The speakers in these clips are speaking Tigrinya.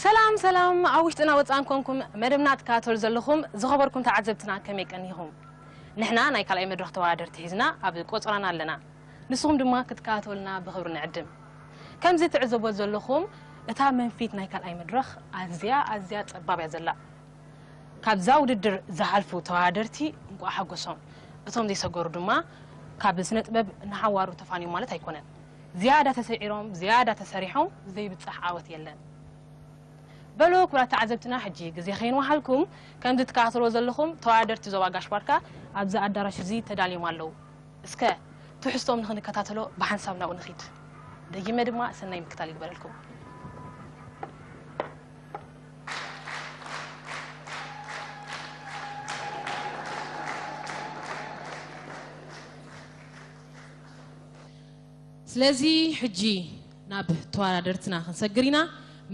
ሰላም ሰላም፣ ኣብ ውሽጥና ወፃእን ኮንኩም መደብና ትከታተሉ ዘለኹም ዝኸበርኩም ተዓዘብትና ከመይ ቀኒኹም? ንሕና ናይ ካልኣይ መድረኽ ተወዳደርቲ ሒዝና ኣብ ቆፅራና ኣለና። ንስኹም ድማ ክትከታተሉና ብኽብሪ ንዕድም። ከምዚ ትዕዘቦ ዘለኹም እታ መንፊት ናይ ካልኣይ መድረኽ ኣዝያ ኣዝያ ፀባብ እያ ዘላ። ካብዛ ውድድር ዝሓልፉ ተወዳደርቲ እንቋዕ ሓጎሶም። እቶም ዘይሰገሩ ድማ ካብ ስነ ጥበብ ንሓዋሩ ተፋንዮም ማለት ኣይኮነን። ዝያዳ ተሰዒሮም፣ ዝያዳ ተሰሪሖም ዘይብጻሕ ዓወት የለን። በሉ ክቡራት ተዓዘብትና፣ ሕጂ ግዜ ከይንወሃልኩም፣ ከም ዝትከታተልዎ ዘለኹም ተወዳደርቲ ዞባ ጋሽ ባርካ ኣብዚ ኣዳራሽ እዚ ተዳልዮም ኣለዉ። እስከ ትሕዝቶም ንኽንከታተሎ ብሓንሳብ ናብኡ ንኺድ። ደጊመ ድማ ሰናይ ምክታል ይግበረልኩም። ስለዚ ሕጂ ናብ ተወዳደርትና ክንሰግር ኢና።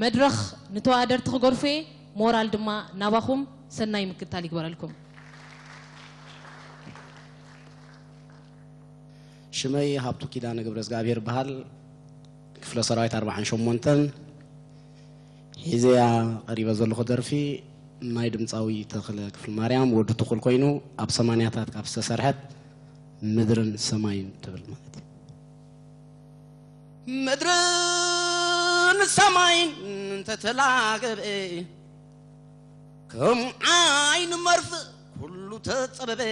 መድረኽ ንተወዳደርቲ ክገድፎ እየ፣ ሞራል ድማ ናባኹም። ሰናይ ምክታል ይግበረልኩም። ሽመይ ሃብቱ ኪዳነ ገብረ እግዚኣብሔር ይበሃል። ክፍለ ሰራዊት ኣርብዓን ሸሞንተን። ሒዘያ ቀሪበ ዘለኹ ደርፊ ናይ ድምፃዊ ተኽለ ክፍለ ማርያም ወዲ ትኹል ኮይኑ ኣብ ሰማንያታት ካብ ዝተሰርሐት ምድርን ሰማይን ትብል ማለት እዩ። ምድርን ሰማይን እንተተላገበ ከም ዓይኒ መርፍእ ኩሉ ተጸበበ።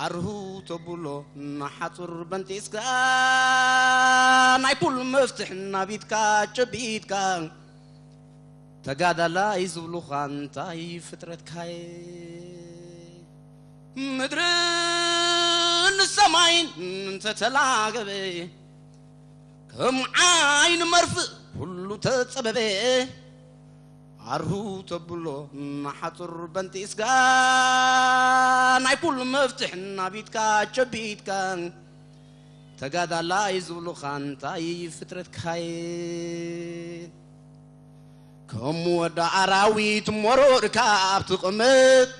ኣርሁ ተብሎ ንሓጹር በንጢስካ ናይ ኩሉ መፍትሕ ናቢትካ ጨቢጥካ ተጋዳላይ ዝብሉኻ እንታይ ፍጥረትካየ? ምድርን ሰማይን እንተተላገበ ከም ዓይኒ መርፍእ ኩሉ ተጸበበ። ኣርሁ ተብሎ ንሓጹር በንጢስካ ናይ ኩሉ መፍትሕ ናቢትካ ጨቢጥካ ተጋዳላይ ዝብሉኻ እንታይ ፍጥረትካየ? ከም ወዲ ኣራዊት መሮርካ ኣብ ትቕመጥ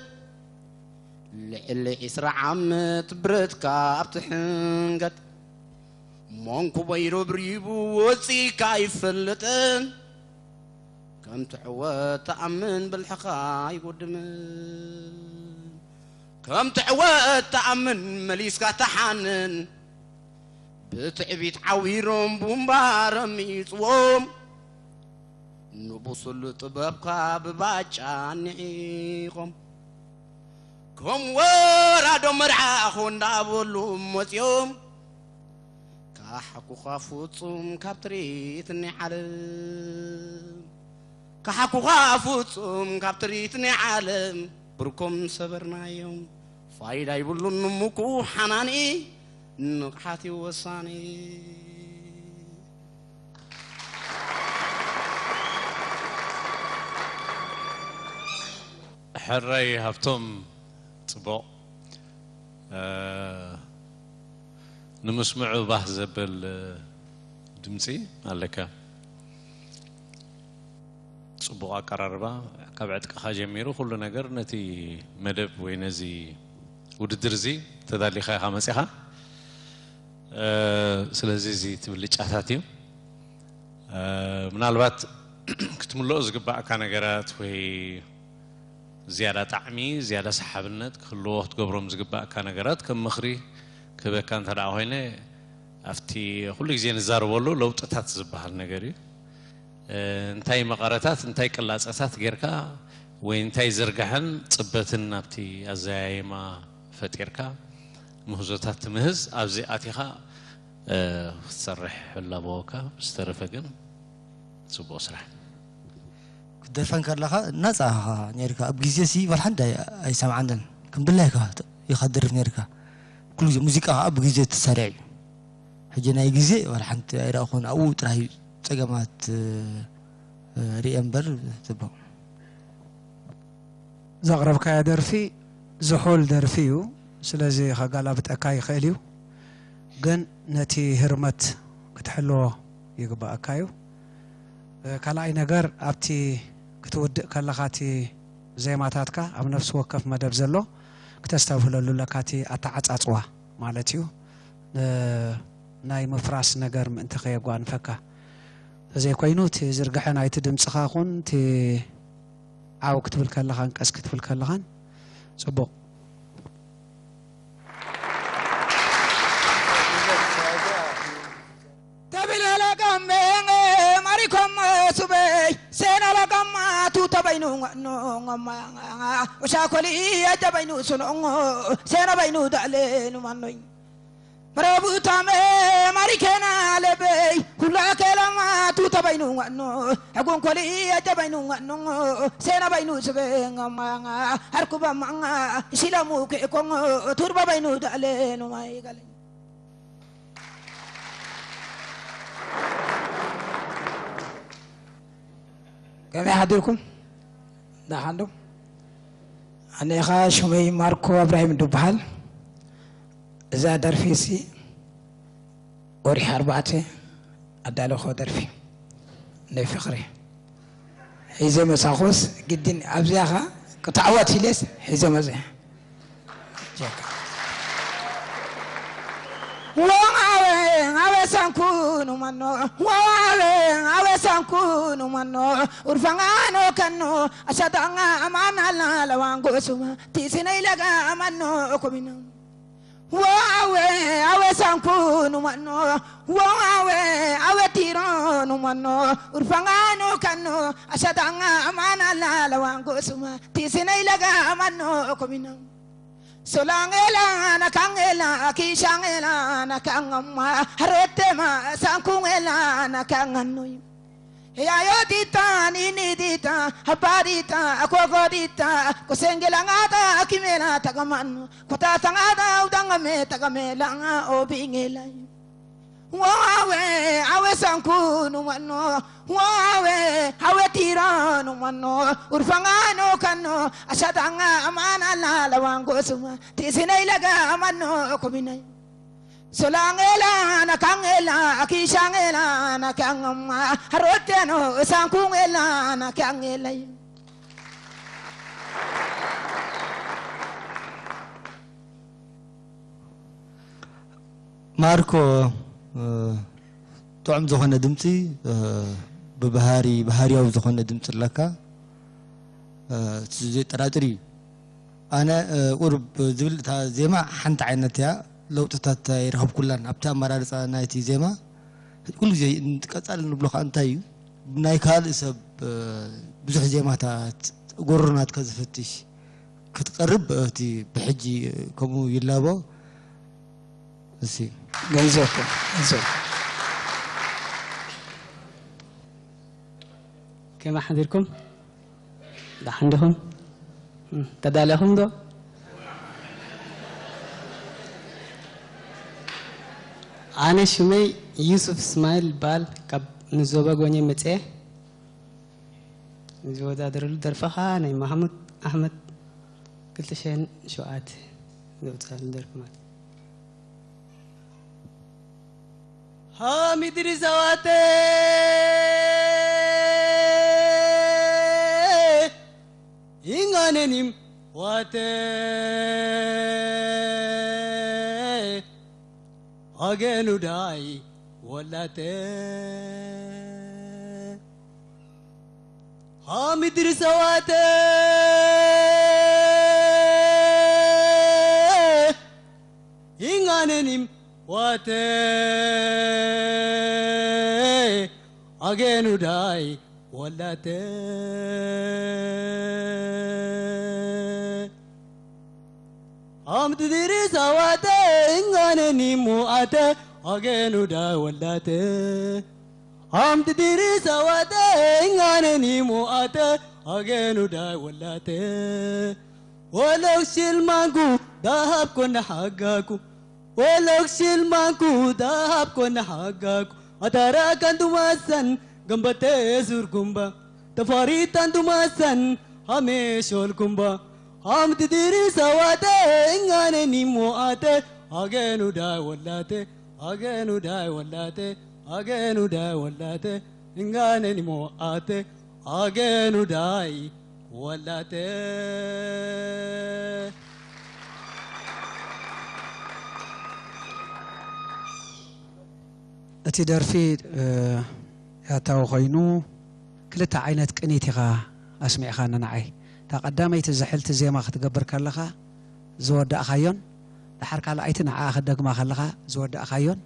ልዕሊ ዒስራ ዓመት ብረትካ ኣብ ትሕንገጥ መንኩቦይ ረብሪቡ ወፂእካ ኣይፈልጥን። ከም ትዕወት ተኣምን ብልሕኻ ኣይጎድምን። ከም ትዕወት ተኣምን መሊስካ ተሓንን። ብትዕቢት ዓዊሮም ቡምባ ረሚፅዎም ንብሱል ጥበብካ ብባጫ ኣንዒቖም። ከም ወራዶ መርዓኹ እንዳበሉ መፅዮም ካሓኩኻ ፍጹም ካብ ትርኢት ናይ ዓለም ካሓኩኻ ፍጹም ካብ ትርኢት ናይ ዓለም ብርኮም ሰበርናዮም ፋይዳ ይብሉን ምኩ ሓናኒ ንቕሓት እዩ ወሳኒ። ሕራይ ሃብቶም ጽቡቕ ንምስምዑ ባህ ዘብል ድምፂ ኣለካ። ፅቡቕ ኣቀራርባ ካብ ዕጥቅኻ ጀሚሩ ኩሉ ነገር ነቲ መደብ ወይ ነዚ ውድድር እዚ ተዳሊኻ ኢኻ መፂኻ። ስለዚ እዚ እቲ ብልጫታት እዩ። ምናልባት ክትምልኦ ዝግባእካ ነገራት ወይ ዝያዳ ጣዕሚ ዝያዳ ሰሓብነት ክህልዎ ክትገብሮም ዝግባእካ ነገራት ከም ምኽሪ ክህበካ እንተ ደኣ ኮይነ ኣብቲ ኩሉ ግዜ ንዛረበሉ ለውጥታት ዝበሃል ነገር እዩ። እንታይ መቐረታት እንታይ ቅላፀታት ጌርካ ወይ እንታይ ዝርጋሐን ፅበትን ናብቲ ኣዘያይማ ፈጢርካ ምህዞታት ትምህዝ ኣብዚ ኣቲኻ ክትሰርሕ ኣለዎ። ዝተረፈ ግን ፅቡቕ ስራሕ። ክትደርፈን ከለኻ ናፃ ኢኻ ነርካ ኣብ ግዜ ሲ ዋላ ሓንቲ ኣይሰምዓንን ከም ድላይካ ኢኻ ትደርፍ ነርካ። ኩሉ ግዜ ሙዚቃ ከዓ ብግዜ ትሰርዕ እዩ። ሕጂ ናይ ግዜ ዋላ ሓንቲ ኣይረእኹን ኣብኡ ጥራይ ፀገማት ርየ እምበር ፅቡቕ። ዘቕረብካዮ ደርፊ ዝሑል ደርፊ እዩ። ስለዚ ከጋላብጠካ ይኽእል እዩ፣ ግን ነቲ ህርመት ክትሕልዎ ይግባኣካ እዩ። ካልኣይ ነገር ኣብቲ ክትውድእ ከለኻ እቲ ዜማታትካ ኣብ ነፍሲ ወከፍ መደብ ዘሎ ክተስተብህለሉ ኣለካ፣ እቲ ኣተዓጻጽዋ ማለት እዩ። ን-፣ ናይ ምፍራስ ነገር ምእንቲ ከየጓንፈካ። ተዘይኮይኑ፣ እቲ ዝርግሐ ናይቲ ድምጽኻ ኹን፣ እቲ ዓው ክትብል ከለኻን ቀስ ክትብል ከለኻን ጽቡቕ። ተብለለቀመ ማሪኮም ሱበይ ሴናለቀማ ቱ ተበይኑ ኖማ ኦሻኮሊ ተበይኑ ሱኖ ሴና በይኑ ዳሌኑ ማኖይ መረቡታመ ማሪኬና ለበይ ሁላ ከለማ ቱ ተበይኑ ኖ ሕጎንኮሊ ተበይኑ ኖ ሴና በይኑ ስበ ማ ኣርኩበማ ሲለሙ ኬኮ ቱርባ በይኑ ዳሌኑ ማይገለኝ ከመይ ሓዲርኩም? ደሓን ዶ? ኣነ ኸኣ ሽመይ ማርኮ እብራሂም ድበሃል። እዛ ደርፊ ሲ ወርሒ ኣርባዕተ ኣዳለኹ ደርፊ ናይ ፍቕሪ ሒዘ መጻኹስ ግድን ኣብዚኣ ኸኣ ክትዕወት ኢለስ ሒዘ መጸ። Wawe awe sankunu mano, wawe awe sankunu mano, urfangano kano, ashatanga amana la la wango suma, tisina ilaga amano komina. Wawe awe sankunu mano, wawe awe tironu mano, urfangano kano, ashatanga amana la la wango suma, tisina ilaga amano komina. Solangela na kangela kishangela na kangama harotema sankungela na kanganoi. Yayo dita nini dita habari ta akogo dita kosengela ngata akimela tagamano kota sangata udangame tagamela obingela. Wawe awe sankunu mano, wawe awe tiranu mano, urfangano kano, ashatanga amana la la wango suma, tisina ilaga amano komina. Solangela na kangela, akishangela na kangama, haroteno sankungela na kangela. ማርኮ፣ ጥዑም ዝኾነ ድምፂ፣ ብባህሪ ባህርያዊ ዝኾነ ድምፂ ኣለካ። እቲ ዘየጠራጥር እዩ። ኣነ ቁሩብ ዝብል እታ ዜማ ሓንቲ ዓይነት እያ። ለውጥታት ኣይረኸብኩላን ኣብቲ ኣመራርፃ ናይቲ ዜማ። ኩሉ ግዜ ቀፃሊ ንብሎ ከዓ እንታይ እዩ፣ ናይ ካልእ ሰብ ብዙሕ ዜማታት ጎሮሮናትካ ዝፍትሽ ክትቀርብ እቲ ብሕጂ ከምኡ ይላቦ። እሲ ገንዘብኩም ገንዘብ ከመይ ሓዲርኩም? ደሓን ዲኹም? ተዳሊኹም ዶ? ኣነ ሽመይ ዩሱፍ እስማኤል ይበሃል። ካብ ንዞባ ጎኘ መፅኤ። ዝወዳደረሉ ደርፊ ኸዓ ናይ ማሕሙድ ኣሕመድ ክልተ ሽሕን ሸውዓተ ዘውፅኣሉ ደርፊ ማለት እዩ። Hamidri zawate inganenim wate agenu dai wolate hamidri zawate inganenim wate agenu dai wolate amtidiri sawate inganenim wate agenu dai wolate amtidiri sawate inganenim wate agenu dai wolate Walaw shilmaanku dahabkon hagaku walaw shilmaanku dahabkon hagaku atara kan dumasan gambate surkumba tafaritan dumasan hame sholkumba amti diri sawate ingane nimo ate agenu dai wallate agenu dai wallate agenu dai wallate ingane nimo ate agenu dai ወላተ እቲ ደርፊ ያታዊ ኮይኑ ክልተ ዓይነት ቅኒት ኢኻ ኣስሚዕኻኒ ንዓይ። እታ ቀዳመይቲ ዝሕልቲ ዜማ ክትገብር ከለኻ ዝወዳእኻዮን ድሓር ካልኣይቲ ንዓኣ ክትደግማ ከለኻ ዝወዳእኻዮን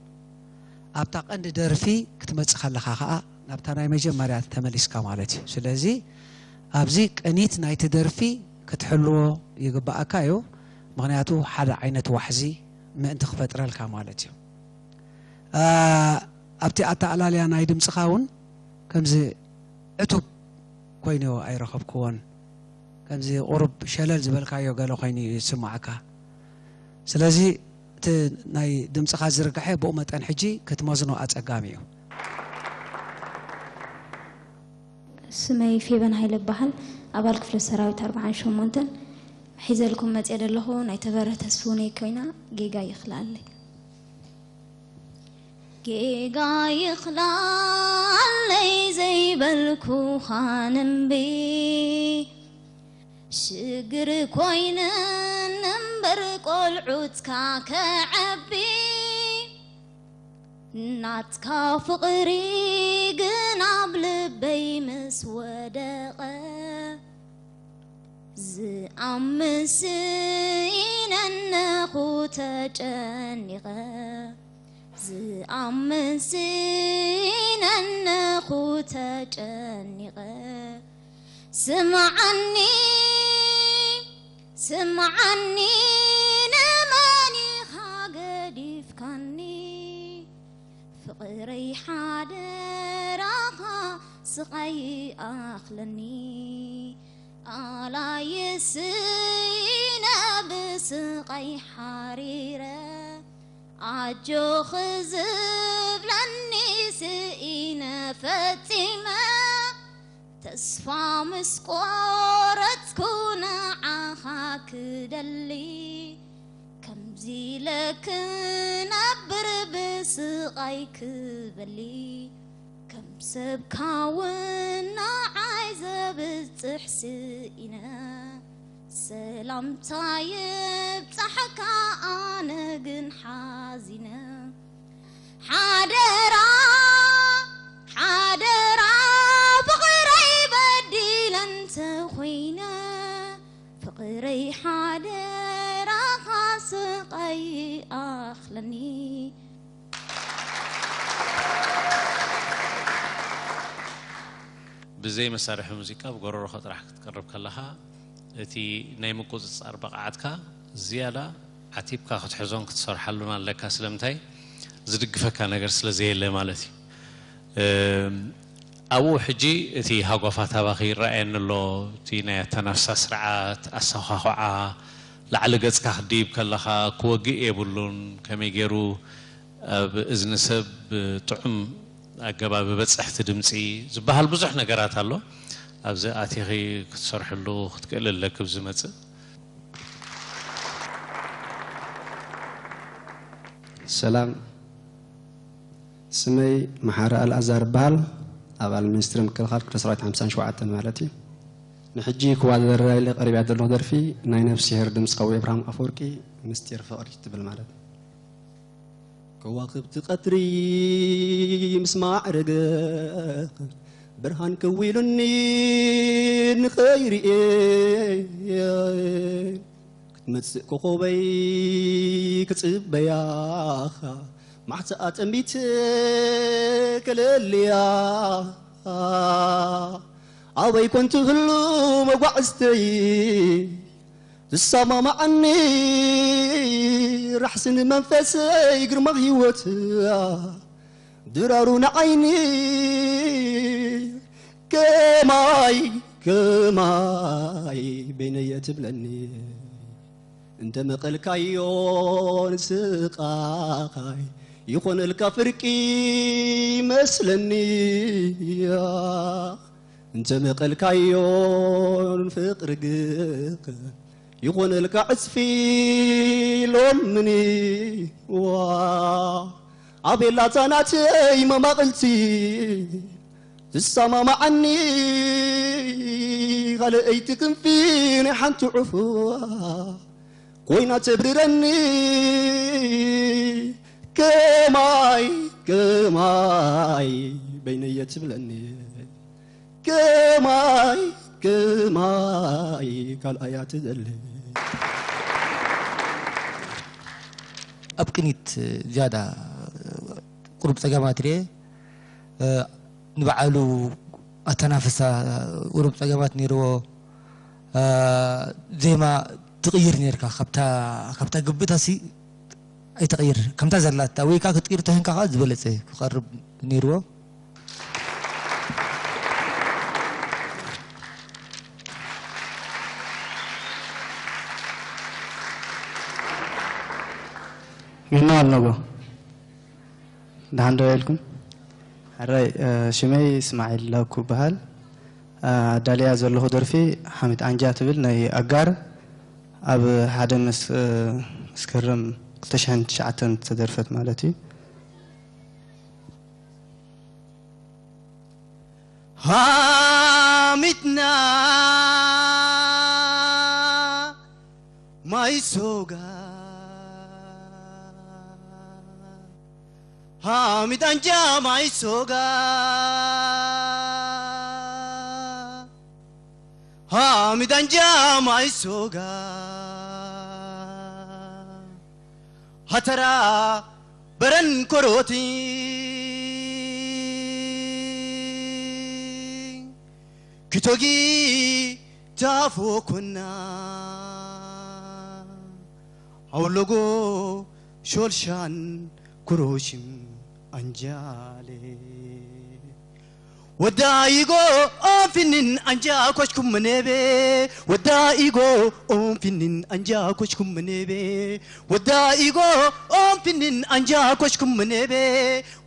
ኣብታ ቀንዲ ደርፊ ክትመጽእ ከለኻ ከኣ ናብታ ናይ መጀመርያ ተመሊስካ ማለት እዩ። ስለዚ ኣብዚ ቅኒት ናይቲ ደርፊ ክትሕልዎ ይግባኣካ እዩ። ምኽንያቱ ሓደ ዓይነት ዋሕዚ ምእንቲ ክፈጥረልካ ማለት እዩ። ኣብቲ ኣተኣላልያ ናይ ድምፅኻ እውን ከምዚ ዕቱብ ኮይኑ ኣይረኸብክዎን። ከምዚ ቁሩብ ሸለል ዝበልካዮ ገለ ኮይኑ እዩ ዝስማዓካ። ስለዚ እቲ ናይ ድምፅኻ ዝርግሐ ብኡ መጠን ሕጂ ክትመዝኖ ኣፀጋሚ እዩ። ስመይ ፌበን ሃይለ በሃል። ኣባል ክፍለ ሰራዊት ኣርባዓን ሸሞንተን። ሒዘልኩም መፅየ ዘለኹ ናይ ተበረ ተስፍሁነይ ኮይና ጌጋ ይኽልኣለይ። ጌጋ ይኽልኣለይ ዘይበልኩኻ ንንቢ ሽግር ኮይነን እምበር ቆልዑትካ ከዐቢ ናትካ ፍቕሪ ግን ኣብ ልበይ ምስ ወደቐ ዝኣምን ስኢነ እነኹ ተጨኒቐ ዝኣምን ስኢነ እነኹ ተጨኒቐ ስምዓኒ ስምዓኒ ንመን ኢኻ ገዲፍካኒ ፍቕረይ ሓደራኻ ስቓይ ኣኽለኒ ኣላየ ስኢነ ብስቓይ ሓሪረ ኣጆኺ ዝብለኒ ስኢነ ፈጺመ ተስፋ ምስ ቆረጽኩ ንዓኻ ክደሊ ከምዚ ኢለ ክነብር ብስቓይ ክበሊ ከም ሰብካ እውን ንዓይ ዘብጽሕ ስኢነ ሰላምታ ይብጻሕካ ኣነ ግን ሓዚነ ሓደራ ሓደራ ፍቕረይ በዲለ እንተኾይነ ፍቕረይ ሓደራኻ ስቓይ ኣኽለኒ። ብዘይ መሳርሒ ሙዚቃ ብጎረሮኻ ጥራሕ ክትቀርብ ከለኻ እቲ ናይ ምቁጽጻር ብቕዓትካ ዝያዳ ዓቲብካ ክትሕዞን ክትሰርሓሉን ኣለካ። ስለምንታይ? ዝድግፈካ ነገር ስለ ዘየለ ማለት እዩ። ኣብኡ ሕጂ እቲ ሃጓፋት ኣባኺ ይረኣየኒ ኣሎ። እቲ ናይ ኣተናፍሳ ስርዓት፣ ኣሰዃኹዓ፣ ላዕሊ ገጽካ ክትድይብ ከለኻ ክወግእ የብሉን። ከመይ ገይሩ ኣብ እዝኒ ሰብ ብጥዑም ኣገባብ በጻሕቲ ድምጺ ዝበሃል ብዙሕ ነገራት ኣሎ። ኣብዚ ኣቲኺ ክትሰርሕሉ ክትክእሊ ኣለኪ ኣብዚ መጽእ። ሰላም፣ ስመይ መሓሪ ኣልኣዛር እበሃል። ኣባል ሚኒስትሪ ምክልኻል ክፍለ ሰራዊት ሓምሳን ሸውዓተን ማለት እዩ። ንሕጂ ክወዳደራ ኢለ ቀሪበያ ዘለኹ ደርፊ ናይ ነፍስሄር ድምፃዊ ኣብርሃም ኣፈወርቂ ምስጢር ፍቕሪ ትብል ማለት እዩ። ከዋኽብቲ ቀትሪ ምስ ማዕረገ ብርሃን ከዊሉኒ ንኸይርእየ ክትመጽእ ኮኾበይ ክጽበያ ማሕትኣ ጠሚተ ከለልያ ኣበይ ኮን ትህሉ መጓዕዝተይ ትሰማማዓኒ ራሕሲ ንመንፈሰይ ግርማ ህይወት ድራሩ ንዓይኒ ከማይ ከማይ በይነየ ትብለኒ እንተ መቐልካዮ ንስቓይ ይኾነልካ ፍርቂ መስለኒ እንተ መቐልካዮ ንፍቕሪ ግቕ ይኾነልካ ዕጽፊ ሎምኒ ዋ ኣቤላታ ናተይ መማቕልቲ ትሰማማዓኒ ካልኣይቲ ክንፊ ናይ ሓንቲ ዑፉዋ ኮይና ተብርረኒ፣ ከማይ ከማይ በይነየ ትብለኒ፣ ከማይ ከማይ ካልኣያ ትደሊ። ኣብ ቅኒት ዝያዳ ቁሩብ ጸገማት ርኤ። ንባዕሉ ኣተናፍሳ ቁሩብ ጸገማት ነይርዎ። ዜማ ትቕይር ነርካ፣ ካብታ ግብእታሲ ኣይትቕይር፣ ከምታ ዘላታ ወይ ከዓ ክትቅይር ተኮንካ ከዓ ዝበለጸ ክቐርብ ነይርዎ። ሚና ኣልነጎ። ደሓን ዶ ኢልኩም? ሕራይ፣ ሽመይ እስማዒል ላኩ በሃል። ኣዳልያ ዘለኹ ደርፊ ሓሚድ ኣንጃ ትብል ናይ ኣጋር ኣብ ሓደ መስከረም ክልተ ሽሕን ትሽዓተን ዝተደርፈት ማለት እዩ። ሃሚትና ማይ ሶጋ ሃሚድ ኣንጃ ማይ ሶጋ ሃሚድ ኣንጃ ማይ ሶጋ ሃተራ በረን ኮሮቲ ኪቶጊ ታፎ ኮና ኣውሎጎ ሾልሻን ኩሮሽም ኣንጃሌ ወዳኢጎ ኦንፊንን ኣንጃ ኮሽኩም መኔቤ ወዳኢጎ ኦንፊንን ኣንጃ ኮሽኩም መኔቤ ወዳኢጎ ኦንፊንን ኣንጃ ኮሽኩም መኔቤ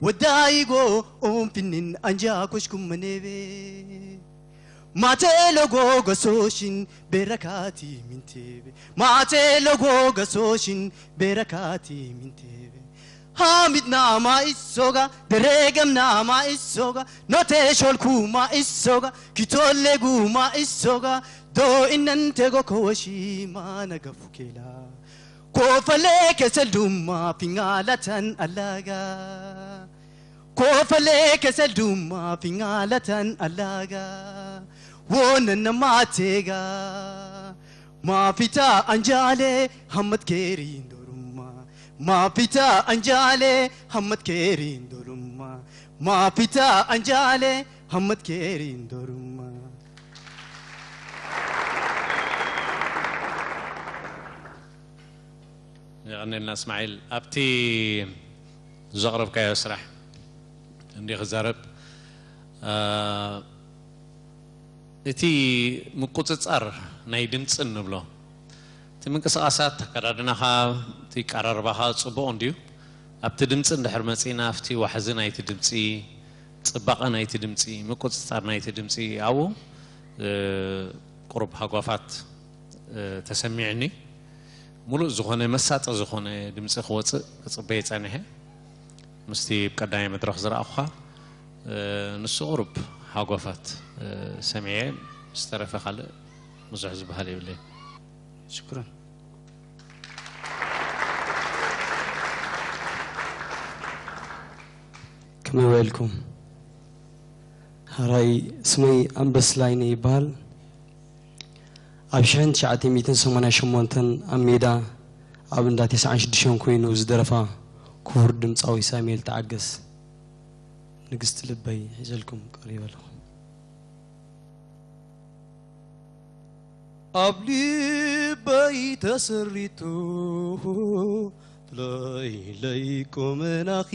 ወዳኢጎ ኦንፊንን ኣንጃ ኮሽኩም መኔቤ ማቴ ሎጎ ገሶሽን ቤረካቲ ሚንቴቤ ማቴ ሎጎ ገሶሽን ቤረካቲ ሚንቴቤ ሃሚድና ማኢሶጋ ደረገምና ማኢሶጋ ኖቴ ሾልኩ ማኢሶጋ ኪቶሌጉ ማኢሶጋ ዶ ኢነንቴጎ ኮወሺ ማነገፉ ኬላ ኮፈሌ ኬሰል ዱማ ፊንጋላተን ኣላጋ ኮፈሌ ኬሰል ዱማ ፊንጋላተን ኣላጋ ወነነ ማቴጋ ማፊታ ኣንጃሌ ሃመት ኬሪ ዶሩማ ማፊታ ኣንጃሌ ሃመት ኬሪ ዶሩማ ማፊታ ኣንጃሌ ሃመት ኬሪ ዶሩማ የቐኔልና እስማዒል። ኣብቲ ዘቕረብካዮ ስራሕ እንዲ ክዛረብ እቲ ምቁፅፃር ናይ ድምፂ እንብሎ እቲ ምንቅስቃሳት ኣከዳድናኻ እቲ ቀራርባኻ ፅቡቕ እንድዩ ኣብቲ ድምፂ እንድሕር መፂና ኣብቲ ዋሕዚ ናይቲ ድምፂ ፅባቐ ናይቲ ድምፂ ምቁፅፃር ናይቲ ድምፂ ኣብኡ ቁሩብ ሃጓፋት ተሰሚዕኒ ሙሉእ ዝኾነ መሳጢ ዝኾነ ድምፂ ክወፅእ ክፅበየ ፀኒሐ ምስቲ ብቀዳማይ መድረኽ ዝረኣኹኻ ንሱ ቁሩብ ሃጓፋት ሰሚዐ ዝተረፈ ካልእ ብዙሕ ዝበሃል የብለይ ሽኩረን ከመይ ውዒልኩም ሕራይ ስመይ ኣንበስ ላይነ ይበሃል ኣብ ሽሕን ትሽዓተ ሚእትን ሰማንያን ሸሞንተን ኣብ ሜዳ ኣብ እንዳ ተስዓን ሽዱሽተን ኮይኑ ዝደረፋ ክቡር ድምፃዊ ሳሙኤል ተዓገስ ንግስቲ ልበይ ሒዘልኩም ቀሪበ ኣለኹ ኣብ ልበይ ተሰሪቱ ትለይለይ ቁመናኺ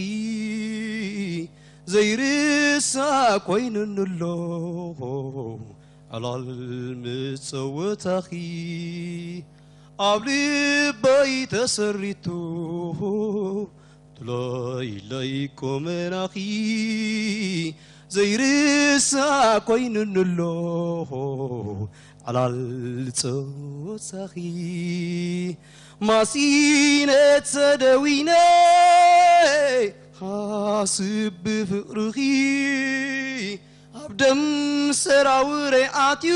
ዘይርሳዕ ኮይኑኒ ኣሎ ዕላል ምጸወታኺ ኣብ ልበይ ተሰሪቱ ትለይለይ ቁመናኺ ዘይርሳዕ ኮይኑኒ ኣሎ ዕላል ጸወታኺ ማሲነ ተደዊነ ሓስብ ብፍቕርኺ ኣብ ደም ሰራውረይ ኣትዩ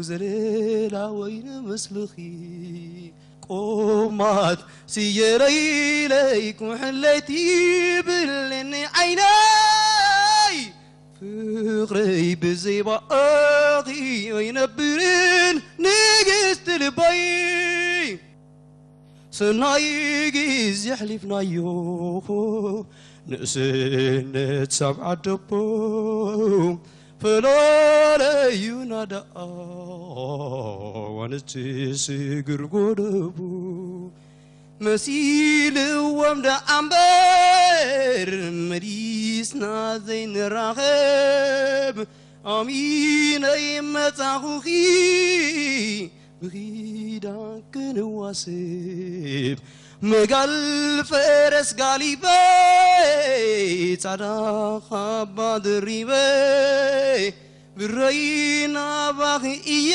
ዘለላ ወይኒ ምስልኺ ቆማት ስየለይለይ ኩሕለይቲ ብለኒ ዓይነይ ፍቕረይ ብዘይባእኺ ኣይነብርን ንግስቲ ልበይ። ሰናይ ግዜ ኣሕሊፍናዮ ንእስነት ሳብ ዓደቦ ፈላለዩና ደኣ ዋንት ስግር ጎደቦ መሲልዎም ደኣ እምበር መሊስና ዘይንራኸብ ኣሚነይ መጻኹኺ ብኺዳን ክንዋስብ መጋል ፈረስ ጋሊበ ጻዕዳ ካባ ድሪበ ብረይ ናባኺ እየ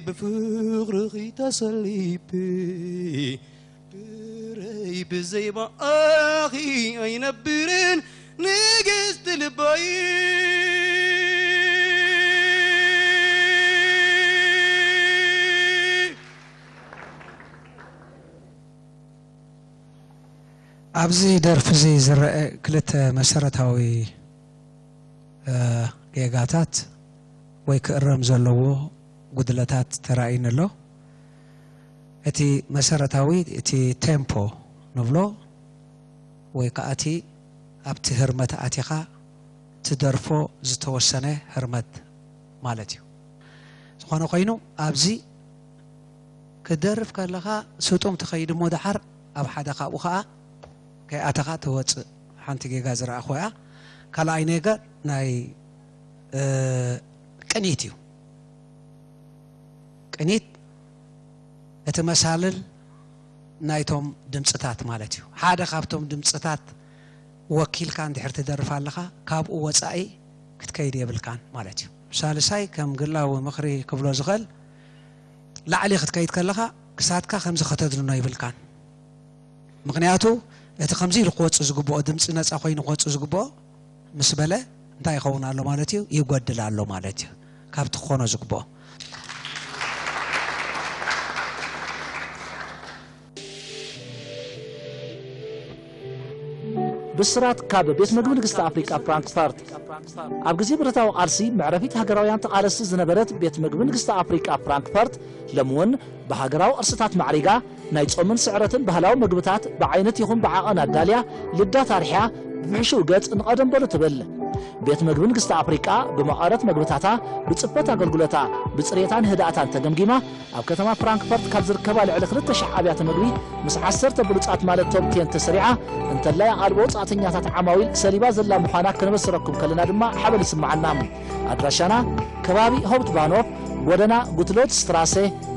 ብፍቕርኺ ተሰሊፈ ብረይ ብዘይባእኺ ኣይነብርን ንግስቲ ልበይ። ኣብዚ ደርፊ እዚ ዝረአ ክልተ መሰረታዊ ጌጋታት ወይ ክእረም ዘለዎ ጉድለታት ተራእዩኒ ኣሎ። እቲ መሰረታዊ እቲ ቴምፖ ንብሎ ወይ ከዓ እቲ ኣብቲ ህርመት ኣቲኻ ትደርፎ ዝተወሰነ ህርመት ማለት እዩ። ዝኾነ ኮይኑ ኣብዚ ክደርፍ ከለኻ ስጡም ትኸይድ እሞ ደሓር ኣብ ሓደ ካብኡ ከዓ ከይኣተኻ ትወፅእ ሓንቲ ጌጋ ዝረኣኹ እያ። ካልኣይ ነገር ናይ ቅኒት እዩ። ቅኒት እቲ መሳልል ናይቶም ድምፅታት ማለት እዩ። ሓደ ካብቶም ድምፅታት ወኪልካ እንድሕር ትደርፍ ኣለኻ ካብኡ ወፃኢ ክትከይድ የብልካን ማለት እዩ። ሳልሳይ ከም ግላዊ ምኽሪ ክብሎ ዝኽእል ላዕሊ ክትከይድ ከለኻ ክሳድካ ከምዚ ከተድንኖ ይብልካን። ምኽንያቱ እቲ ከምዚ ኢሉ ክወፅእ ዝግብኦ ድምፂ ነፃ ኮይኑ ክወፅእ ዝግብኦ ምስ በለ እንታይ ይኸውን ኣሎ ማለት እዩ? ይጎድል ኣሎ ማለት እዩ ካብቲ ክኾኖ ዝግብኦ። ብስራት ካብ ቤት መግቢ ንግስቲ ኣፍሪቃ ፍራንክፈርት። ኣብ ግዜ ብረታዊ ቃልሲ መዕረፊት ሃገራውያን ተቓለስቲ ዝነበረት ቤት መግቢ ንግስቲ ኣፍሪቃ ፍራንክፈርት ሎሚ እውን ብሃገራዊ ቅርስታት ማዕሪጋ ናይ ጾምን ስዕረትን ባህላዊ መግብታት ብዓይነት ይኹን ብዓቐን ኣዳልያ ልዳት ኣርሕያ ብብሕሹው ገጽ ንቐደም በሉ ትብል። ቤት መግቢ ንግስቲ ኣፍሪቃ ብመቐረት መግብታታ፣ ብጽፈት ኣገልግሎታ፣ ብጽሬታን ህድኣታን ተገምጊማ ኣብ ከተማ ፍራንክፈርት ካብ ዝርከባ ልዕሊ ክልተ ሽሕ ኣብያተ መግቢ ምስ ዓሰርተ ብሉጻት ማለት ቶፕ ቴን ተሰሪዓ እንተላይ ኣቓልቦ ወጻእተኛታት ዓማዊል ሰሊባ ዘላ ምዃና ክነበስረኩም ከለና ድማ ሓበን ይስምዓና። ኣድራሻና ከባቢ ሆፕትባኖፍ ጎደና ጉትሎት ስትራሰ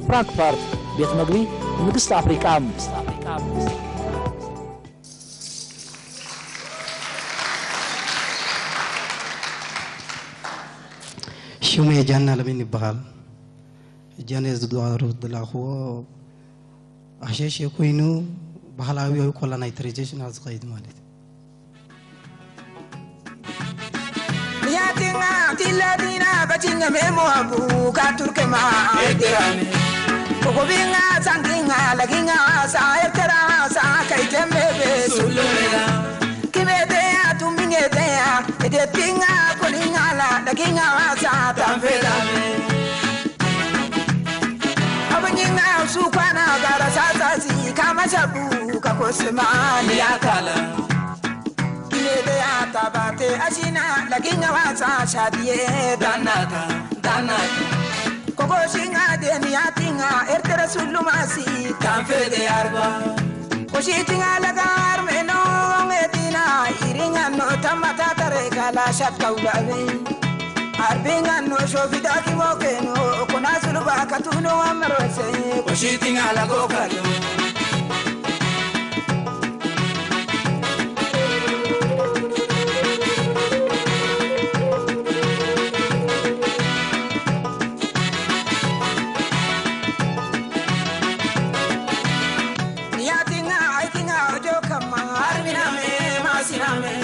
ፍራንክፈርት ቤት መግቢ ንግስቲ ኣፍሪቃ። ሽመይ ጃና ለሚን ይበሃል። ሕጂ ኣነ ዝዛረብ ዝደለኹዎ ኣሸሸ ኮይኑ ባህላዊ ወይ ኮላናይዘሬሽን ዝኸይድ ማለት እዩ። Yatinga tiladina batinga memo abu katurkema etirame. Kokobinga sanginga laginga sa ertera sa kaitembe be sulumela. Kimetea tumingetea edetinga koningala laginga sa tamfelame. Abanyinga sukwana gara sasasi kama shabu kakosema yakala. Kinede atabate ashina lakinga wasa shadie danaka danaka. Koko shinga deni atinga ertera sulumasi kanfede arba. Koshitinga lagar meno ngedina iringa no tamata tare kala shakka ulabe. Arbinga no shofida kimokeno kuna suluba katuno amarose. Koshitinga lago kalo. Yatinga aitinga ojo kama arminame masiname.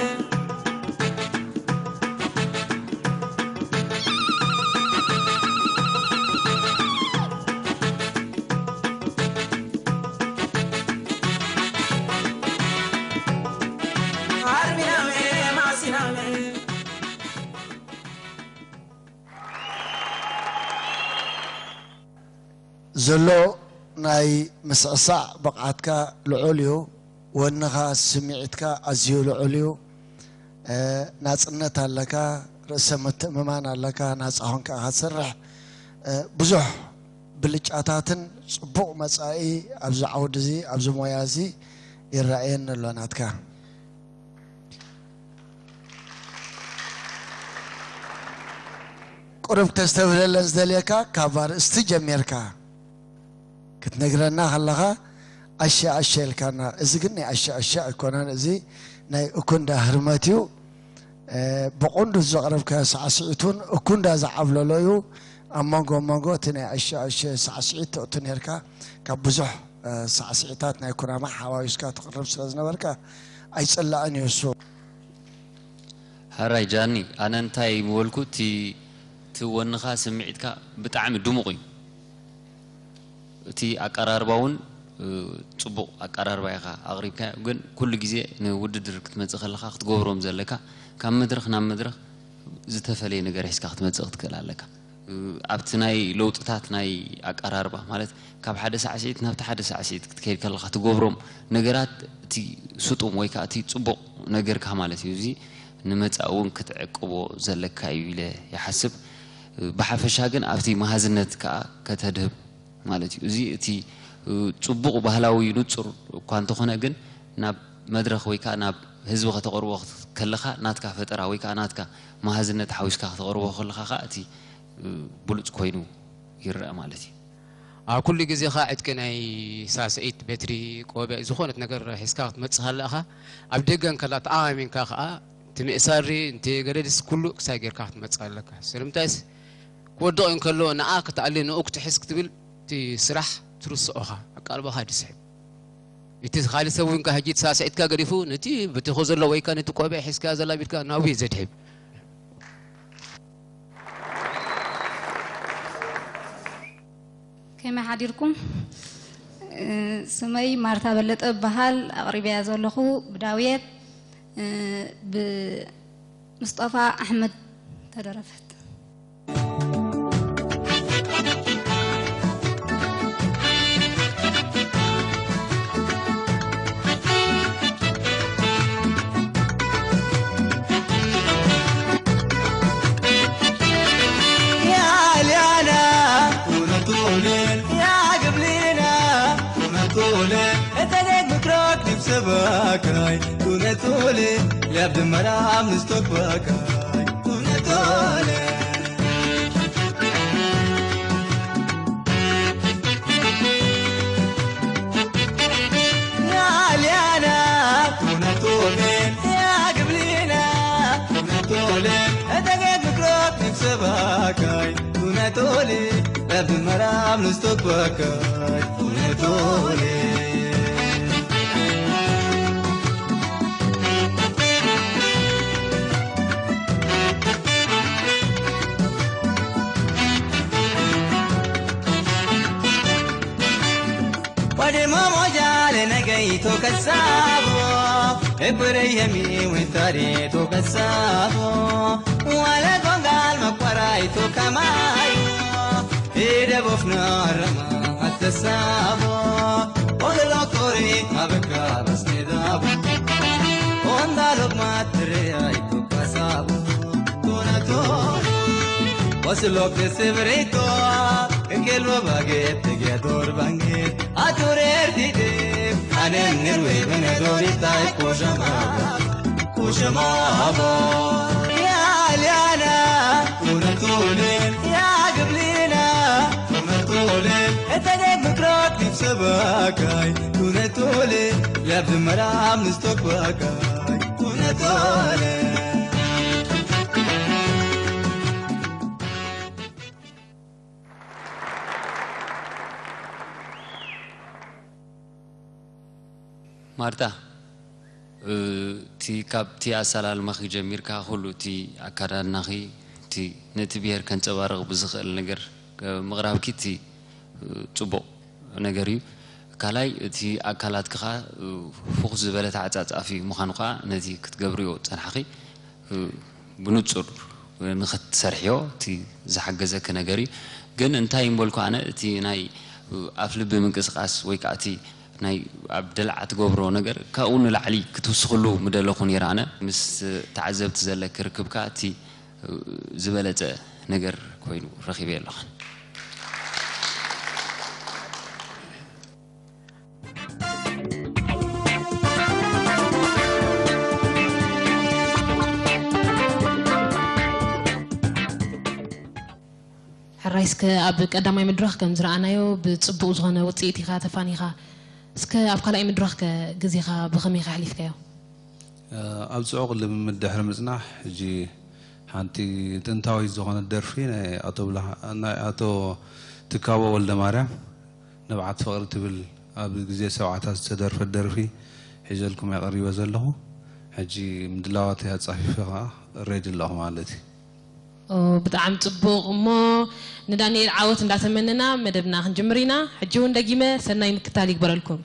ዘሎ ናይ ምስዕሳዕ ብቕዓትካ ልዑል እዩ። ወንኻ፣ ስምዒትካ ኣዝዩ ልዑል እዩ። እ፣ ናጽነት ኣለካ፣ ርእሰ ምትእምማን ኣለካ፣ ናጻ ኾንካ ኢኻ ትሰርሕ። እ፣ ብዙሕ ብልጫታትን ጽቡቕ መጻኢ ኣብዚ ዓውዲ እዚ፣ ኣብዚ ሞያ እዚ ይረኣየኒ ኣሎ ናትካ። ቁሩብ ክተስተብህለለን ዝደልየካ፣ ካብ ኣርእስቲ ጀሚርካ ክትነግረና ከለኻ፣ ኣሸ ኣሸ ኢልካና። እዚ ግን ናይ ኣሸ ኣሸ ኣይኮነን፣ እዚ ናይ እኩንዳ ህርመት እዩ። እ፣ ብቐንዱ ዘቕረብካዮ ሳዕስዒት እውን እኩንዳ ዝዓብለሎ እዩ። ኣብ መንጎ መንጎ እቲ ናይ ኣሸ ኣሸ ሳዕስዒት ተእቱ ነርካ፣ ካብ ብዙሕ፣ እ፣ ሳዕስዒታት ናይ ኩናማ ሓዋዊስካ ትቕርብ ስለ ዝነበርካ ኣይጽላእን እዩ እሱ። ሕራይ ጃኒ፣ ኣነ እንታይ ምበልኩ፣ እቲ፣ እቲ ወንኻ፣ ስምዒትካ ብጣዕሚ ድሙቕ እዩ። እቲ ኣቀራርባ እውን፣ እ፣ ጽቡቕ ኣቀራርባ ኢኻ ኣቕሪብካዮ፣ ግን ኩሉ ግዜ ንውድድር ክትመጽእ ከለኻ ክትገብሮም ዘለካ፣ ካብ መድረኽ ናብ መድረኽ ዝተፈለየ ነገር ሒዝካ ክትመጽእ ክትክእል ኣለካ። እ፣ ኣብቲ ናይ ለውጥታት ናይ ኣቀራርባ፣ ማለት ካብ ሓደ ሳዕስዒት ናብቲ ሓደ ሳዕስዒት ክትከይድ ከለኻ ትገብሮም ነገራት፣ እቲ ስጡም ወይ ከዓ እቲ ጽቡቕ ነገርካ ማለት እዩ። እዚ ንመጻኢ እውን ክትዕቅቦ ዘለካ እዩ ኢለ ይሓስብ። እ፣ ብሓፈሻ ግን ኣብቲ መሃዝነት ከዓ ከተድህብ ማለት እዩ። እዚ እቲ፣ እ፣ ጽቡቕ ባህላዊ ንጹር እኳ እንተኾነ፣ ግን ናብ መድረኽ ወይ ከኣ ናብ ህዝቢ ከተቕርቦ ከለኻ፣ ናትካ ፈጠራ ወይ ከኣ ናትካ መሃዝነት ሓዊስካ ከተቕርቦ ከለኻ ከኣ፣ እቲ፣ እ፣ ብሉጽ ኮይኑ ይረኣ ማለት እዩ። ኣብ ኩሉ ግዜ ከኣ ዕጥቂ ናይ ሳስዒት፣ በትሪ፣ ቆቢዕ፣ ዝኾነት ነገር ሒዝካ ክትመጽእ ከለኻ፣ ኣብ ደገ እንከላ ተኣማሚንካ ከኣ፣ እቲ ምእሳር፣ እቲ ገደድስ ኩሉ ክሳይ ጌርካ ክትመጽእ ኣለካ። ስለምንታይስ፣ ክወድቕ እንከሎ ንኣ ክትኣሊ፣ ንኡ ክትሕዝ ክትብል፣ እቲ ስራሕ ትርስኦኻ፣ ኣቃልቦኻ ድስሕብ። እቲ ካልእ ሰብ እውን ከ ሕጂ እቲ ሳስዒትካ ገዲፉ፣ ነቲ በትርኻ ዘሎ ወይ ከ ነቲ ቆቢዕ ሒዝካ ዘላቢድካ ናብኡ እዩ ዘድሕብ። ከመይ ሓዲርኩም? እ፣ ስመይ ማርታ በለጠ እበሃል። ኣቕሪበያ ዘለኹ ብዳውየት፣ እ፣ ብሙስጠፋ ኣሕመድ ተደረፈት። يا عليانا ونطولين، يا قبلينا ونطولين. انت ليك بكرة تكسب كراي ونطولين. يا عبد المرام نستوك بكاي ونطولين. يا عليانا ونطولين، يا قبلينا ونطولين. انت قد مكروك نكسبها كاي ونطولين. باب المرام نستوك بكاي ونطولين. ወደ ሞሞጃ ለነገይቶ ከሳቦ እብረየሚ ወንታሬቶ ከሳቦ ዋለ ጎንጋል መቋራይቶ ከማዩ ኢደቦፍና ረማ ኣተሳቦ ወገሎ ኮሪ ኣበካ በስቴዳቦ ወንዳሎግ ማትሬ ኣይቶ ከሳቦ ቶነቶ ወስሎክ ስብሬቶ እገሎ ባጌት እገዶር ባንጌት ኣቱሬር ዲዴ ኣነንር ወይ በነዶሪታይ ኮሸማ ኩሽማቦ ያልያና ቱነቱልን ያግብሊና ቱነቱልን እተገድ ምክሮት ዲብሰባካይ ቱነቱልን ለብመራም ንስቶክባካይ ቱነቱልን። ማርታ፣ እ፣ እቲ፣ ካብቲ ኣሰላልማኺ ጀሚርካ፣ ኩሉ እቲ ኣከዳድናኺ፣ እቲ ነቲ ብሄር ከንጸባርቕ ብዝኽእል ነገር፣ እ፣ ምቕራብኪ፣ እቲ፣ እ፣ ጽቡቕ ነገር እዩ። ካልኣይ፣ እቲ ኣካላትኪ ኸኣ፣ እ፣ ፍኹስ ዝበለ ተዓጻጻፊ ምዃኑ ኸኣ፣ ነቲ ክትገብርዮ ጸንሓኺ፣ እ፣ ብንጹር ንኽትሰርሕዮ እቲ ዝሓገዘኪ ነገር እዩ። ግን እንታይ እምበልኩ ኣነ፣ እቲ ናይ ኣፍ ልቢ ምንቅስቃስ ወይ ከዓ እቲ ናይ ኣብ ደላዓ ትገብሮ ነገር ካብኡ ንላዕሊ ክትውስኽሉ ምደለኹ ነይረ። ኣነ ምስ ተዓዘብቲ ዘለኪ ርክብ ከዓ እቲ ዝበለፀ ነገር ኮይኑ ረኺበ ኣለኹ። ሕራይ እስከ ኣብ ቀዳማይ መድረኽ ከም ዝረኣናዮ ብፅቡቕ ዝኾነ ውፅኢት ኢኻ ተፋኒኻ። እስከ ኣብ ካልኣይ መድረኽ ከ ግዜኻ ብኸመይ ከሕሊፍካዮ? ኣብ ጽዑቕ ልምምድ ድሕሪ ምጽናሕ፣ ሕጂ ሓንቲ ጥንታዊት ዝኾነት ደርፊ ናይ ኣቶ ብላ ናይ ኣቶ ትካቦ ወልደማርያም ንብዓት ፍቕሪ ትብል ኣብ ግዜ ሰብዓታት ዝተደርፈት ደርፊ ሒዘልኩም እየ ቀሪበ ዘለኹ። ሕጂ ምድላዋተይ ኣጻፊፈ ከኣ ሬዲ ኣለኹ ማለት እዩ። ኦ፣ ብጣዕሚ ጽቡቕ። እሞ ንዳንኤል ዓወት እንዳተመነና መደብና ክንጅምር ኢና። ሕጂ እውን ደጊመ ሰናይ ምክታል ይግበረልኩም።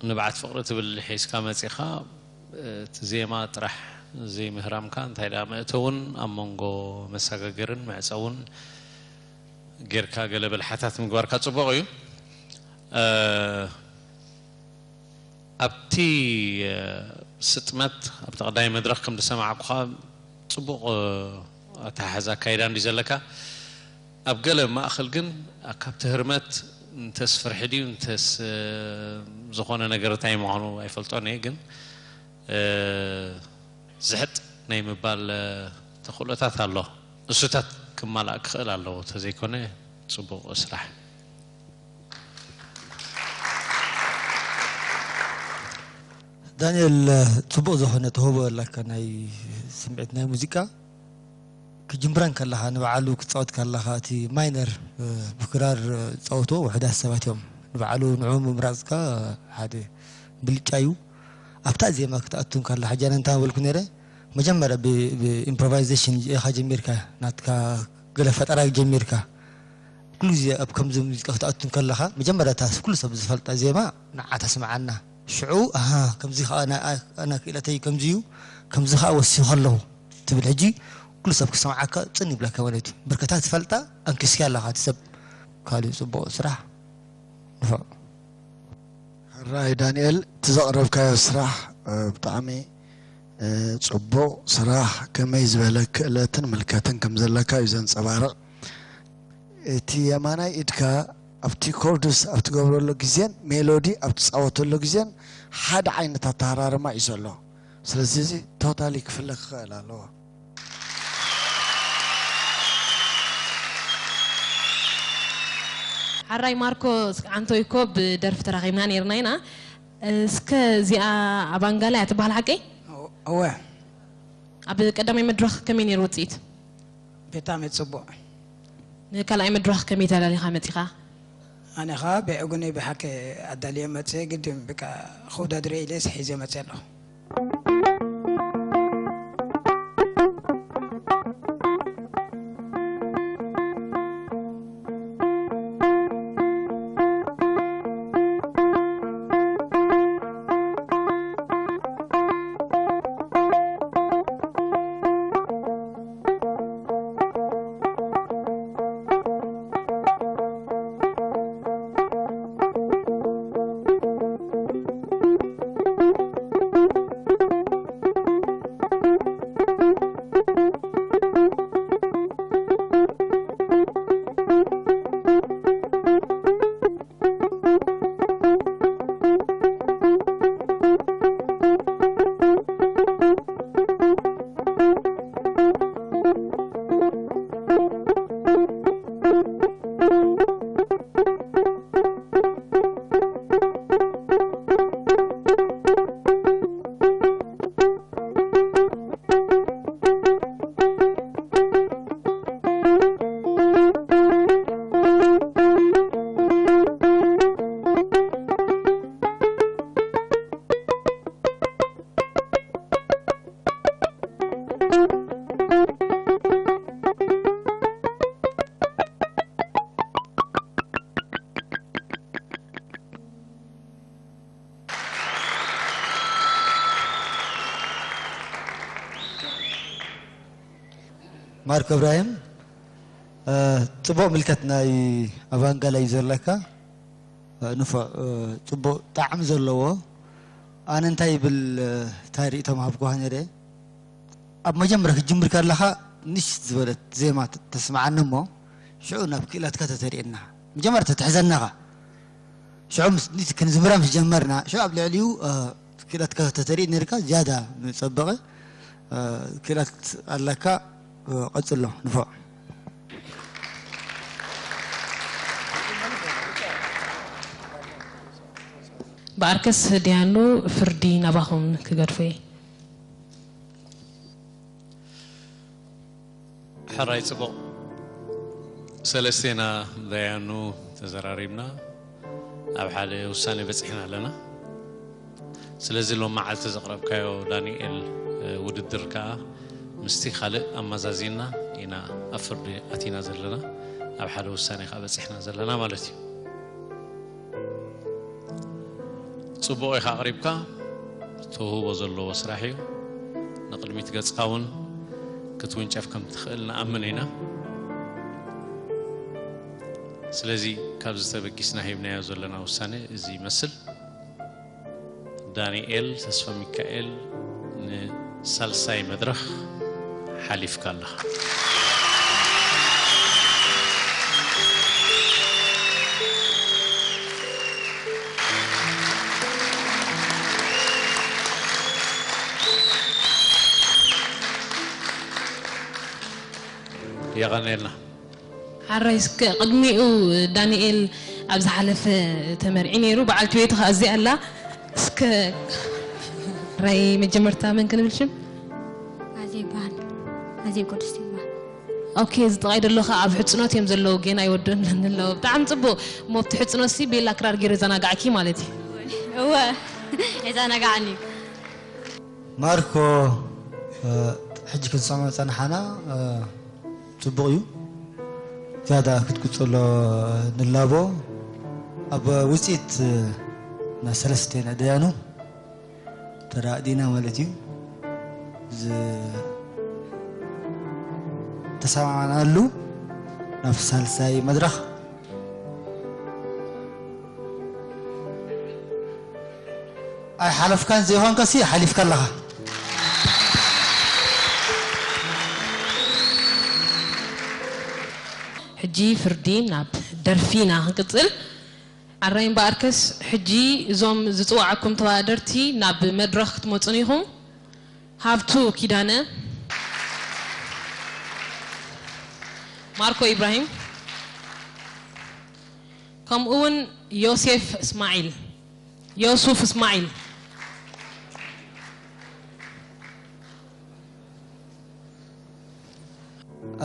ንብዓት ፍቕሪ ትብል ሒዝካ መጺኻ፣ እቲ ዜማ ጥራሕ ዘይምህራምካ፣ እንታይ ደኣ መእተውን ኣብ መንጎ መሰጋገርን መዕጸውን ጌርካ ገለ ብልሓታት ምግባርካ ጽቡቕ እዩ። ኣብቲ ስጥመት ኣብቲ ቀዳማይ መድረኽ ከም ዝሰማዕኩኻ ጽቡቕ ኣተሓሕዛ ኣካይዳ እንድዩ ዘለካ። ኣብ ገለ ማእኸል ግን ካብቲ ህርመት እንተስ ፍርሒ ድዩ እንተስ ዝኾነ ነገር እንታይ ምዃኑ ኣይፈልጦን እየ፣ ግን ዝሕጥ ናይ ምባል ተኽእሎታት ኣሎ። እሱታት ክማላእ ክኽእል ኣለዎ፣ ተዘይኮነ ጽቡቕ ስራሕ። ዳንኤል፣ ጽቡቕ ዝኾነ ተውህቦ ኣለካ፣ ናይ ስምዒት ናይ ሙዚቃ። ክጅምረን ከለኻ ንባዕሉ ክትጻወት ከለኻ፣ እቲ ማይነር ብክራር ዝጻወትዎ ውሑዳት ሰባት እዮም። ንባዕሉ ንዕኡ ምምራጽካ ሓደ ብልጫ እዩ። ኣብታ ዜማ ክትኣቱ ከላ፣ ሕጂ ኣነ እንታይ በልኩ ነይረ፣ መጀመርያ ብኢምፕሮቫይዜሽን ኢኻ ጀሚርካ፣ ናትካ ገለ ፈጠራ ጀሚርካ። ኩሉ ግዜ ኣብ ከምዚ ሙዚቃ ክትኣቱ ከለኻ፣ መጀመርያ እታ ኩሉ ሰብ ዝፈልጣ ዜማ ንዓ ተስምዓና። ሽዑ፣ ኣሃ፣ ከምዚ ኸኣ ናይ ኣነ ክእለተይ ከምዚ እዩ፣ ከምዚ ኸኣ ወሲኹ ኣለኹ ትብል። ሕጂ ኩሉ ሰብ ክሰምዓካ ጽን ይብለካ ማለት እዩ። ብርከታ ትፈልጣ፣ ኣንኪስካያ ኣለኻ እቲ ሰብ። ካልእ ጽቡቕ ስራሕ። ንፉዕ። ሕራይ ዳንኤል፣ እቲ ዘቕረብካዮ ስራሕ ብጣዕሚ ጽቡቕ ስራሕ፣ ከመይ ዝበለ ክእለትን ምልከትን ከም ዘለካ እዩ ዘንጸባርቕ። እቲ የማናይ ኢድካ ኣብቲ ኮርድስ ኣብ ትገብረሉ ግዜን ሜሎዲ ኣብ ትጻወተሉ ግዜን ሓደ ዓይነት ኣተሃራርማ እዩ ዘሎ። ስለዚ እዚ ቶታሊ ክፍለ ክኽእል ኣለዎ። ሓራይ ማርኮ፣ ኣንቶይ እኮ ብደርፊ ተራኺብና ነይርና ኢና። እስከ እዚኣ ኣባንጋላ እያ ትበሃል ሓቀይ? እወ። ኣብ ቀዳማይ መድረኽ ከመይ ነይሩ ውፅኢት? ብጣዕሚ ፅቡቅ። ንካልኣይ መድረኽ ከመይ ተዳሊኻ መፂኻ? ኣነ ኸዓ ብዕጉኒ ብሓቂ ኣዳልየ መፅእ ግድም ብቃ ክውዳድረ ኢለ ሒዘ መፅእ ኣለኹ። ማርክ እብራሂም፣ ጽቡቕ ምልከት ናይ ኣባንጋላ እዩ ዘለካ። ንፉዕ፣ ጽቡቕ ጣዕሚ ዘለዎ። ኣነ እንታይ ይብል፣ እንታይ ርእይቶ ምሃብኩኻ ነይረ። ኣብ መጀመርያ ክትጅምር ከለኻ ንሽ ዝበለት ዜማ ተስምዓኒ እሞ፣ ሽዑ ናብ ክእለትካ ተተርእየና። መጀመርያ ተትሕዘና ኢኻ። ሽዑ ምስ ክንዝምራ ምስ ጀመርና፣ ሽዑ ኣብ ልዕሊኡ ክእለትካ ተተርኢ ነርካ ዝያዳ ምጸበቐ። ክእለት ኣለካ፣ ቀጽሎ። ንፉዕ። ብኣርከስ ደያኑ፣ ፍርዲ ናባኹም ክገድፎ እየ። ሕራይ ጽቡቕ። ሰለስቴና ደያኑ ተዘራሪብና ኣብ ሓደ ውሳኔ በጺሕና ኣለና። ስለዚ ሎም መዓልቲ ዘቕረብካዮ ዳንኤል ውድድር ከኣ ምስቲ ካልእ ኣመዛዚንና ኢና ኣብ ፍርዲ ኣቲና ዘለና፣ ኣብ ሓደ ውሳኔ ከኣ በጺሕና ዘለና ማለት እዩ። ጽቡቕ ኢኻ ኣቕሪብካ፣ ተውህቦ ዘለዎ ስራሕ እዩ። ንቕድሚት ገጽካ እውን ክትውንጨፍ ከም ትኽእል ንኣምን ኢና። ስለዚ ካብዚ ተበጊስና ሂብናዮ ዘለና ውሳነ እዚ ይመስል። ዳንኤል ተስፋሚካኤል ንሳልሳይ መድረኽ ሓሊፍካ ኣለኻ። የቐንየልና። ሓራይ እስከ ቅድሚኡ ዳንኤል ኣብ ዝሓለፈ ተመርዒ ነይሩ፣ በዓልቲ ቤቱ ከኣ እዚኣ ኣላ። እስከ ሓራይ መጀመርታ መን ክንብል ሽም? ኣዜብ ይበሃል። ኣዜብ ቅዱስ ይበሃል። ኦኬ፣ እዚ ጥቓይ ደሎ ከኣ ኣብ ሕጽኖት እዮም ዘለዉ፣ ጌና ኣይወደኡን ኣለዉ። ብጣዕሚ ጽቡቕ። እሞ ኣብቲ ሕጽኖትሲ ቤላ ክራር ገይሩ የዘናጋዕኪ ማለት እዩ። እወ፣ የዘናጋዕኒ። ማርኮ፣ ሕጂ ክንሰምዖ ጸንሓና፣ ጽቡቕ እዩ። ዝያዳ ክትቅጽሎ ንላቦ። ኣብ ውጽኢት ናይ ሰለስተ ነዳያኑ ተራእዲና ማለት እዩ። ዝተሰማማዕናሉ ናብ ሳልሳይ መድረኽ ኣይሓለፍካን ዘይኮንካሲ ሓሊፍካ ኣለኻ። ሕጂ ፍርዲ ናብ ደርፊ ኢና ክንቅጽል። ኣራይ እምበኣርከስ ሕጂ እዞም ዝጽውዓኩም ተወዳደርቲ ናብ መድረኽ ክትመጹን ኢኹም። ሃብቱ ኪዳነ፣ ማርኮ ኢብራሂም፣ ከምኡ እውን ዮሴፍ እስማዒል፣ ዮሱፍ እስማዒል።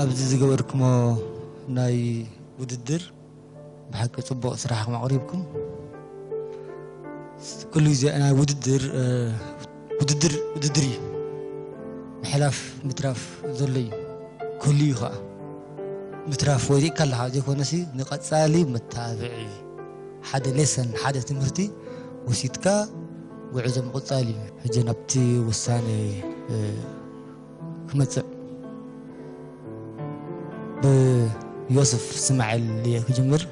ኣብዚ ዝገበርኩሞ ናይ ውድድር ብሓቂ ጽቡቕ ስራሕኩም ኣቕሪብኩም። ኩሉ ግዜ ናይ ውድድር፣ እ፣ ውድድር፣ ውድድር እዩ። ምሕላፍ ምትራፍ ዘሎ እዩ። ክህሉ እዩ ኸዓ። ምትራፍ ወዲቕካ ኣለኻ ዘይኮነሲ ንቐጻሊ መተባብዒ እዩ። ሓደ ሌሰን፣ ሓደ ትምህርቲ ወሲድካ ጉዕዞ ምቕጻል እዩ። ሕጂ ናብቲ ውሳነ፣ እ፣ ክመጽእ ብዮስፍ እስማዕል እየ ክጅምር።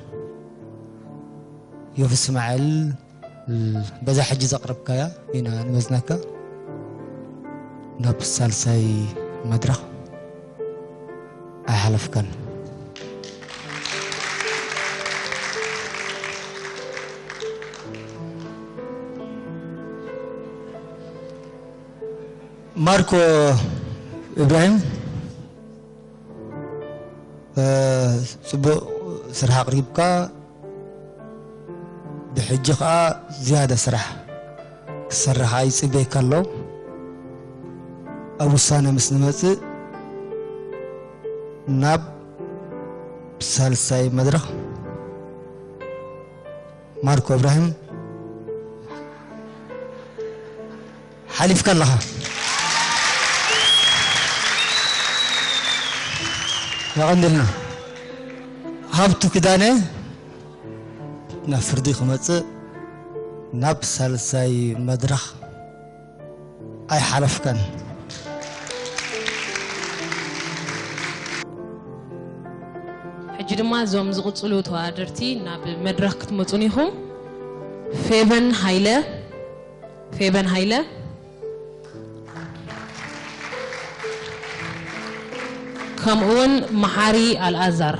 ዮስፍ እስማዕል፣ በዛ ሕጂ ዘቕረብካያ ኢና ንመዝነካ። ናብ ሳልሳይ መድረኽ ኣይሓለፍካን። ማርኮ ኢብራሂም፣ እ፣ ጽቡቕ ስራሕ ኣቕሪብካ፣ ብሕጂ ኸኣ ዝያዳ ስራሕ ክትሰርሕ ይጽበየካ ኣሎ። ኣብ ውሳነ ምስ ንመጽእ፣ ናብ ሳልሳይ መድረኽ ማርኮ እብራሂም ሓሊፍካ ኣለኻ። የቐንደልና። ሃብቱ ክዳነ ናብ ፍርዲ ክመጽእ ናብ ሳልሳይ መድረኽ ኣይሓለፍካን። ሕጂ ድማ እዞም ዝቕጽሉ ተወዳደርቲ ናብ መድረኽ ክትመጹን ኢኹም። ፌቨን ሃይለ፣ ፌቨን ሃይለ፣ ከምኡውን መሓሪ ኣልኣዛር።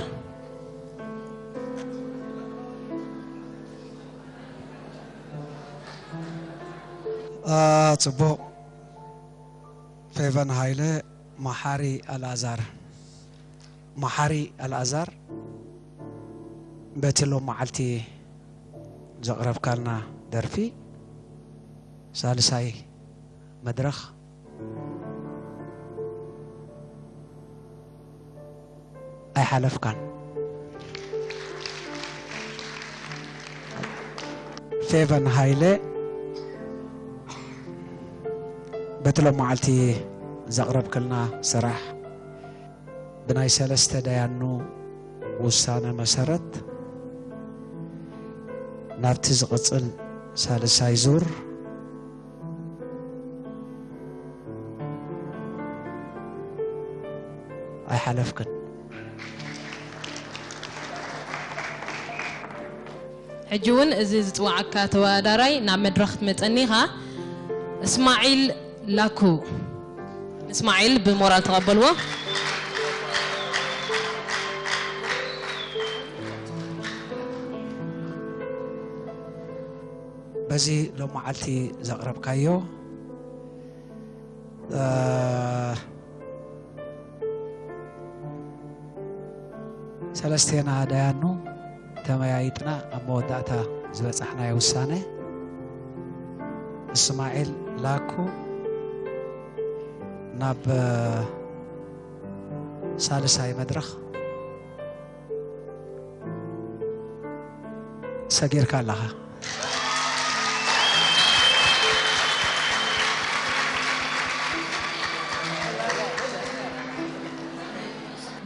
አ፣ ጽቡቕ። ፌቨን ሃይለ፣ መሓሪ ኣልኣዛር። መሓሪ ኣልኣዛር፣ በቲ ሎመዓልቲ ዘቕረብካልና ደርፊ ሳልሳይ መድረኽ ኣይሓለፍካን። ፌቨን ሃይለ፣ በቲ ሎመዓልቲ ዘቕረብክልና ስራሕ ብናይ ሰለስተ ደያኑ ውሳነ መሰረት ናብቲ ዝቕጽል ሳልሳይ ዙር ኣይሓለፍክን። ሕጂ እውን እዚ ዝጽዋዓካ ተወዳዳራይ ናብ መድረኽ ክትመጸኒ ኢኻ። እስማዒል ላኩ። እስማዒል ብሞራል ተቐበልዎ። በዚ ሎመዓልቲ ዘቕረብካዮ፣ እ፣ ሰለስቴና ደያኑ ተመያይጥና ኣብ መወዳእታ ዝበጻሕናዮ ውሳነ፣ እስማዒል ላኩ ናብ፣ እ፣ ሳልሳይ መድረኽ ሰጊርካ ኣለኻ።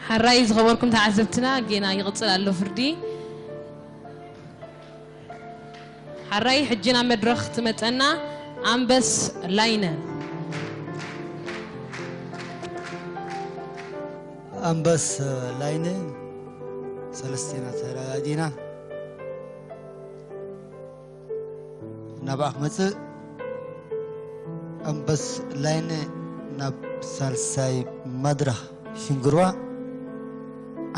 ሓራይ ዝኸበርኩም ተዓዘብትና፣ ጌና ይቕጽል ኣሎ ፍርዲ። ሓራይ ሕጂ ናብ መድረኽ ትመጸና ኣንበስ ላይነ። ኣንበስ ላይነ፣ ሰለስቴና ተረዳዲና። ናብኣ ክመጽእ። ኣንበስ ላይነ፣ ናብ ሳልሳይ መድረኽ ሽንግርዋ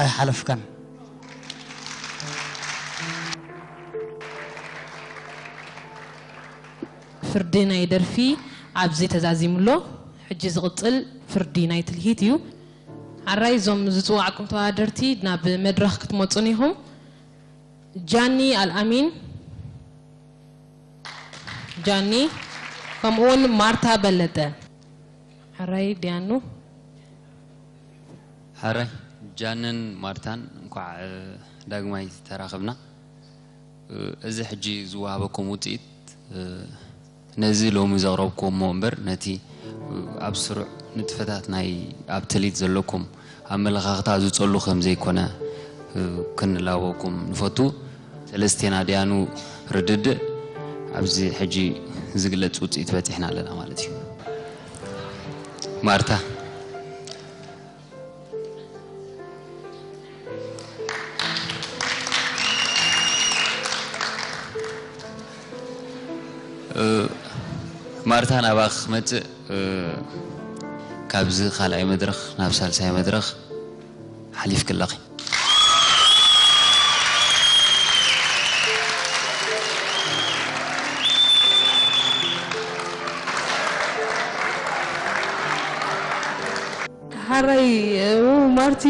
ኣይሓለፍካን። ፍርዲ ናይ ደርፊ ኣብዚ ተዛዚሙ ኣሎ። ሕጂ ዝቕጽል ፍርዲ ናይ ትልሂት እዩ። ሓራይ እዞም ዝጽዋዕኩም ተወዳደርቲ ናብ መድረኽ ክትመጹን ኢኹም። ጃኒ ኣልኣሚን፣ ጃኒ፣ ከምኡውን ማርታ በለጠ። ሕራይ ዲያኑ። ሕራይ ጃንን ማርታን፣ እንኳዕ ዳግማይ ተራኸብና። እዚ ሕጂ ዝወሃበኩም ውፅኢት፣ ነዚ ሎሚ ዘቕረብኩሞ እምበር፣ ነቲ ኣብ ስሩዕ ንጥፈታት ናይ ኣብ ትልሂት ዘለኩም ኣመለኻኽታ ዝጸሉ ከም ዘይኮነ ክንላበወኩም ንፈቱ። ሰለስቴና ዲያኑ ርድድእ ኣብዚ ሕጂ ዝግለጽ ውጽኢት በጺሕና ኣለና ማለት እዩ። ማርታ። ማርታ ናባኺ ክመጽእ፣ ካብዚ ካልኣይ መድረኽ ናብ ሳልሳይ መድረኽ ሓሊፍኪ ኣለኺ። ሓራይ ው ማርቲ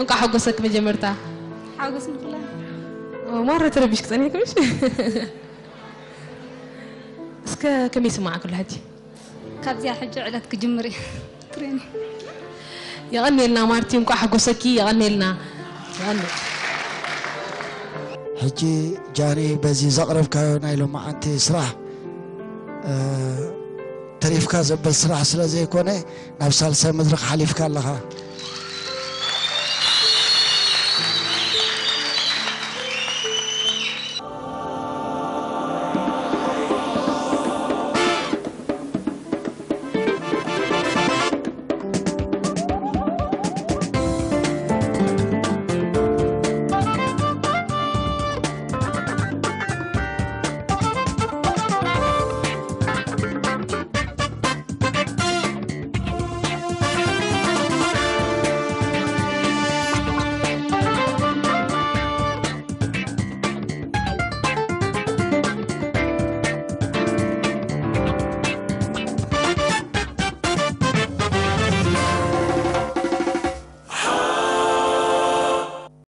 እንኳዕ ሓጎሰክ መጀመርታ። ሓጎስ ንኩላ። ማረ ተረቢሽ ክጸኒሕክ ምሽ? እስከ ከመይ ይስማዓክ ኣሎ ሕጂ? ካብዚኣ ሕጂ ዕለት ክጅምር እየ ትሬኒ። የቐኔልና ማርቲ፣ እንኳዕ ሓጎሰኪ። የቐኔልና። የቐኔ። ሕጂ ጃኒ፣ በዚ ዘቕረብካዮ ናይ ሎማዓንቲ ስራሕ ተሪፍካ ዘብል ስራሕ ስለ ዘይኮነ፣ ናብ ሳልሳይ መድረኽ ሓሊፍካ ኣለኻ።